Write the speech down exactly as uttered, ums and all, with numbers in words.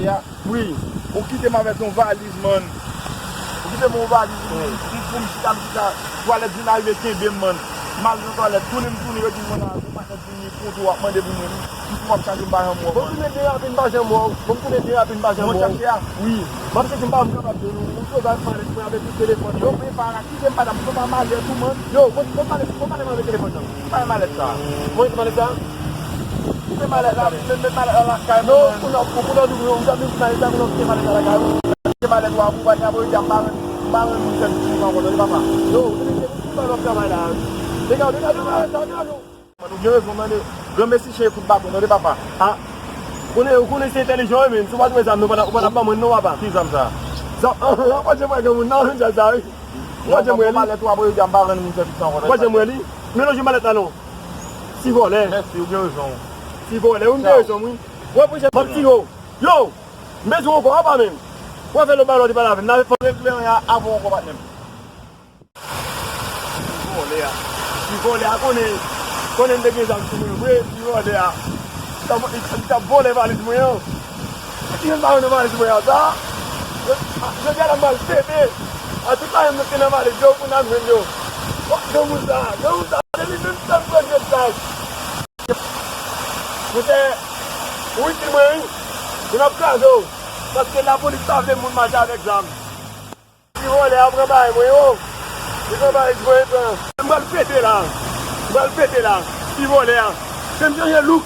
chache a. Wi. Ou kite m avèk yon valiz, man. Ou kite m yon valiz, m, m, pou m chita, m chita. Twalèt vin arive kenbe m, man. M al nan twalèt, tounen m tounen, yo di m, "Mwen la, yon patnè vini kontou w ap mande pou mwen, m, m tou ap chache m pa janm wè w, man." Bon, tounen de apèn pa janm wè w. Bon, tounen de apèn pa janm wè w. Mwen chache a? Wi. M ap chèche m pa m kapab jwenn ou. Ou twò bay malèt mwen avèk tout telefòn yo. Yo, prepara, kite m, madanm, m pa malèt ou, man. Yo, bon, bon, malèt, bon, malèt mwen avèk telefòn nan. Bay malèt sa. Mwen ki malèt sa? Kite malèt la, met, met malèt la lakay mwen. Non, pou nan, pou, pou nan, ou janm vin di malèt sa, pou nan kite malèt la lakay ou. Kite malèt ou a, pou pa di apre, ou di a, m pa renmen, m pa renmen moun fè pitit mwen ankò, tande papa. Yo, ou te mete pou pa nan travay la. Dega, dega, dega, dega, dega, yo. Ou gen rezon, tande. Granmesi chen kout baton, tande papa. A. Ou konnen, ou konnen se entèlijan, wi, men. Si w pa t wè zam, non, ou pa t ap ban mwen, non, papa. Ki zam sa? Zam, an, an, an, pa janm wè granmoun nan, jan sa, wi. Ou pa janm wè li. Malèt ou apre, ou di a, m pa renmen moun fè pitit ankò, tande papa. Ou pa janm wè li. Melanje malèt la non. Ti vòlè. Mèsi, ou gen rezon. Ti vòlè, wi, m gen rezon, wi. Wè, pou jè, m ap tiye w. Yo! M bezwen w ankò, apa menm? Wè, fè lòt bagay, lòt pale avè m. N a fè fòk. Règle an avan ankò, patnè m. Ti vòlè a. Ti vòlè a konnen, konnen m te gen zam sou mwen vre, ti vòlè a. Li t ap, li t ap vòlè valiz mwen an. Ki jan m pa nan valiz mwen an sa? Jodi a la m pral pete. A tout la yon te nan valiz yo pou n ap jwenn yo. Granmoun sa, granmoun sa, se li menm sèl premye zam. Monchè, ou itil mwen wi. Pou n ap kraze w. Paske lapolis pa vle moun mache avèk zam. Ti vòlè a pran bagay mwen yo. Li pran bagay mwen pran. M pral pete la. M pral pete la. Ti vòlè a. Fè m chanje look.